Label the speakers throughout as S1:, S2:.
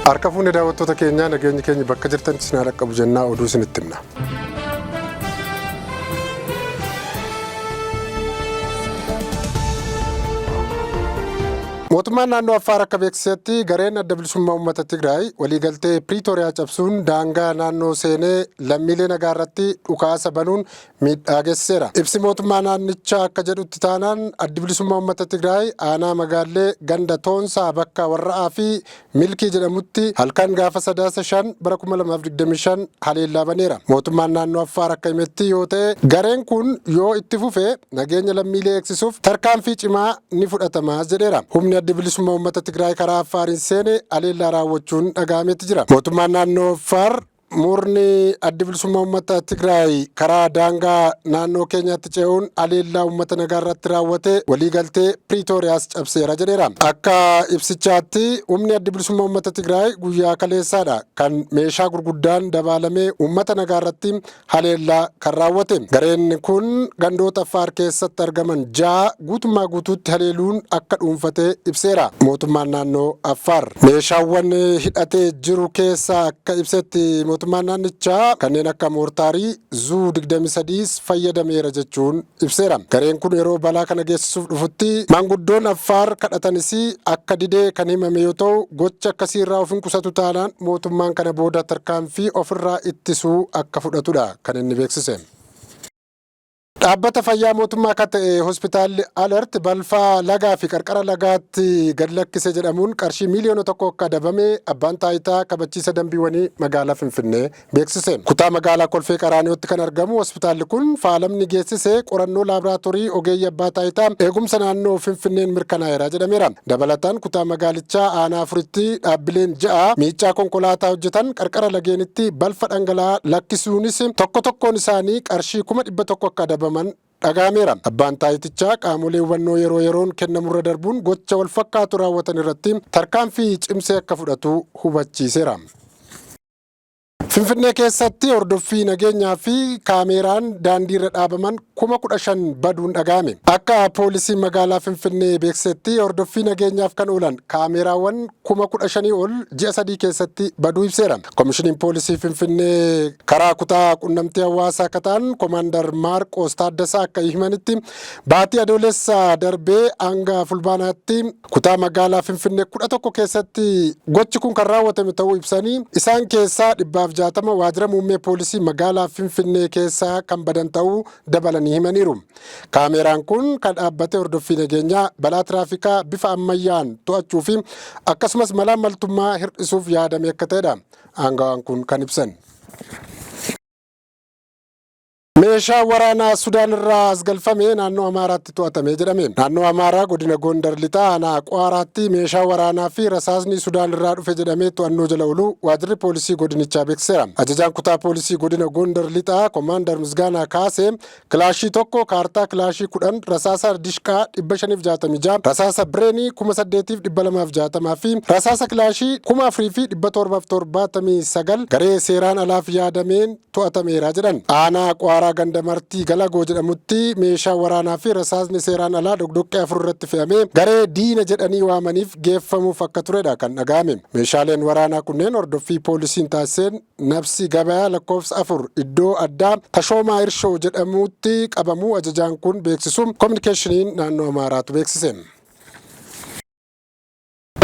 S1: Harka fuunee daawwattoota keenyaa, nageenyi keenya bakka jirtanitti isin haa dhaqqabu jennaa, oduu isinitti himna. Mootummaan naannoo Affaar akka beeksisetti, gareen Adda Bilisummaa Uummata Tigraay waliigaltee Piriitooriyaa cabsuun daangaa naannoo seenee lammiilee nagaa irratti dhukaasa banuun miidhaa geessiseera. Ibsi mootummaa naannichaa akka jedhutti taanaan, Addi Bilisummaa Uummata Tigraay aanaa Magaallee ganda Toonsaa bakka Warra'aa fi Milkii jedhamutti halkan gaafa Sadaasa 5 bara 2025 haleellaa baneera. Mootummaan naannoo Affaar akka himetti yoo ta'e, gareen kun yoo itti fufe nageenya lammiilee eegsisuuf tarkaanfii cimaa ni fudhatama jedheera. Humni Addi Bilisummaa Uummata Tigraay karaa Affaariin seene haleellaa raawwachuun dhaga'ameeti jira. Mootummaan naannoo Affaar murni Addi Bilisummaa Uummata Tigraay karaa daangaa naannoo keenyaatti ce'uun haleellaa uummata nagaa irratti raawwate waliigaltee Piriitooriyaas cabseera jedheera. Akka ibsichaatti, humni Addi Bilisummaa Uummata Tigraay guyyaa kaleessaadha kan meeshaa gurguddaan dabaalamee uummata nagaa irratti haleellaa kan raawwate. Gareen kun gandoota Affaar keessatti argaman ja'a guutummaa guutuutti haleeluun akka dhuunfate ibseera. Mootummaan naannoo Affaar meeshaawwan hidhatee jiru keessaa, akka ibsetti mootummaan naannichaa, kanneen akka moortaarii Zuu 23 fayyadameera jechuun ibseera. Gareen kun yeroo balaa kana geessisuuf dhufutti maanguddoon Affaar kadhatanis akka didee kan himame yoo ta'u, gocha akkasii irraa of hin qusatu taanaan mootummaan kana booda tarkaanfii ofirraa ittisuu akka fudhatudha kan inni beeksise. Dhaabbata fayyaa mootummaa akka ta'e hospitaalli Alert balfa lagaa fi qarqara lagaatti gad lakkise jedhamuun qarshii 1 miiliyoona akka adabame abbaan taayitaa kabachiisa dambiiwwanii magaalaa Finfinnee beeksise. Kutaa magaalaa Kolfee Qaraaniyootti kan argamu hospitaalli kun faalamni geessise qorannoo laaboraatoorii ogeeyyii abbaa taayitaa eegumsa naannoo Finfinneen mirkanaa'eera jedhameera. Dabalataan, kutaa magaalichaa aanaa afuritti dhaabbileen ja'a miiccaa konkolaataa hojjetan qarqara lageenitti balfa dhangala'aa lakkisuunis tokko tokkoon isaanii qarshii 100,000 akka adabaman dhaga'ameera. Abbaan taayitichaa qaamolee hubannoo yeroo yeroon kennamurra darbuun gocha wal fakkaatu raawwatan irratti tarkaanfii cimsee akka fudhatu hubachiiseera. Finfinnee keessatti hordoffii nageenyaa fi kaameeraan daandiirra dhaabaman 15,000 baduun dhaga'ame. Akka poolisiin magaalaa Finfinnee beeksisetti, hordoffii nageenyaaf kan oolan kaameeraawwan 15,000 ol ji'a 3 keessatti baduu ibseera. Komishiniin poolisii Finfinnee karaa kutaa qunnamtii hawaasaa akka ta'an Koomaandar Maarqoos Taaddasaa akka himanitti, baatii Adoolessa darbee hanga Fulbaanaatti kutaa magaalaa Finfinnee 11 keessatti gochi kun kan raawwatame ta'uu ibsanii, isaan keessaa 160 waajjira muummee poolisii magaalaa Finfinnee keessaa kan badan ta'uu dabalanii himaniiru. Kaameeraan kun kan dhaabbate hordoffii nageenyaa, balaa tiraafikaa bifa ammayyaan to'achuu fi akkasumas malaammaltummaa hir'isuuf yaadame akka ta'edha aangawaan kun kan ibsan. Meeshaa waraanaa Sudaan irraa as galfame naannoo Amaaraatti to'atame jedhame. Naannoo Amaaraa godina Gondar lixaa aanaa Quwaaraatti meeshaa waraanaa fi rasaasni Sudaan irraa dhufe jedhamee to'annoo jala ooluu waajjirri poolisii godinichaa beeksiseera. Ajajaan kutaa poolisii godina Gondar lixaa Koomaandar Misgaanaa Kaasee kilaashii tokko, kaartaa kilaashii 10, rasaasa dishqaa 566, rasaasa bireenii 8260 fi rasaasa kilaashii 4779 garee seeraan alaaf yaadameen to'atameera jedhan. Aanaa Qwaaraa ganda Martii Galagoo jedhamutti meeshaa waraanaa fi rasaasni seeraan alaa doqdoqqee afur irratti fe'amee garee diina jedhanii waamaniif geeffamuuf akka turedha kan dhaga'ame. Meeshaaleen waraanaa kunneen hordoffii poolisiin taasiseen Nabsi Gabayaa lakkoofsa 4 iddoo addaa Tashoomaa Irshoo jedhamutti qabamuu ajajaan kun beeksisuun kominikeeshiniin naannoo Amaaraatu beeksise.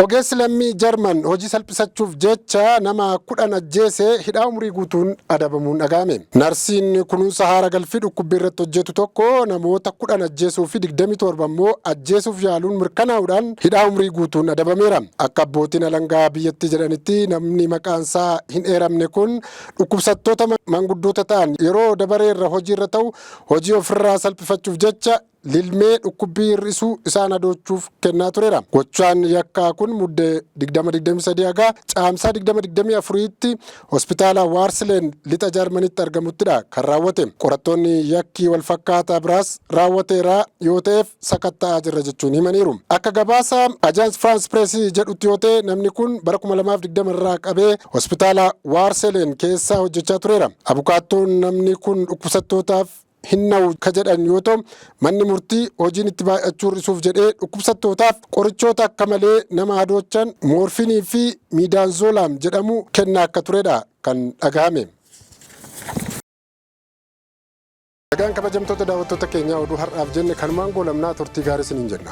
S1: Ogeessi lammii Jarman hojii salphisachuuf jecha nama 10 ajjeese hidhaa umurii guutuun adabamuun dhaga'ame. Narsiin kunuunsa haara galfii dhukkubbii irratti hojjetu tokko namoota 10 ajjeesuu fi 27 immoo ajjeesuuf yaaluun mirkanaa'uudhaan hidhaa umurii guutuun adabameera. Akka abbootiin alangaa biyyattii jedhanitti, namni maqaansaa hin eeramne kun dhukkubsattoota manguddoota ta'an yeroo dabareerra hojiirra ta'u hojii ofirraa salphifachuuf jecha lilmee dhukkubbii hir'isuu isaan hadoochuuf kennaa tureera. Gochaan yakkaa kun Muddee 2023 haga Caamsaa 2024tti hospitaala Waarsileen lixa Jaarmanitti argamuttidha kan raawwate. Qorattoonni yakkii walfakkaataa biraas raawwateera yoo ta'eef sakatta'aa jirra jechuun himaniiru. Akka gabaasa Ajaans Firaans Pireesii jedhutti yoo ta'e, namni kun bara 2020 irraa qabee hospitaala Waarseleen keessa hojjechaa tureera. Abukaattoon namni kun dhukkubsattootaaf Hin na'u ka jedhan yoo ta'u, manni murtii hojiin itti baay'achuu hir'isuuf jedhee dhukkubsattootaaf qorichoota akka malee nama hadoochan moorfinii fi miidaanzoolaam jedhamu kennaa akka turedha kan dhagahame. Nagaan kabajamtoota daawwattoota keenyaa, oduu har'aaf jenne kanumaan goolabnaa, turtii gaarii isiniin jenna.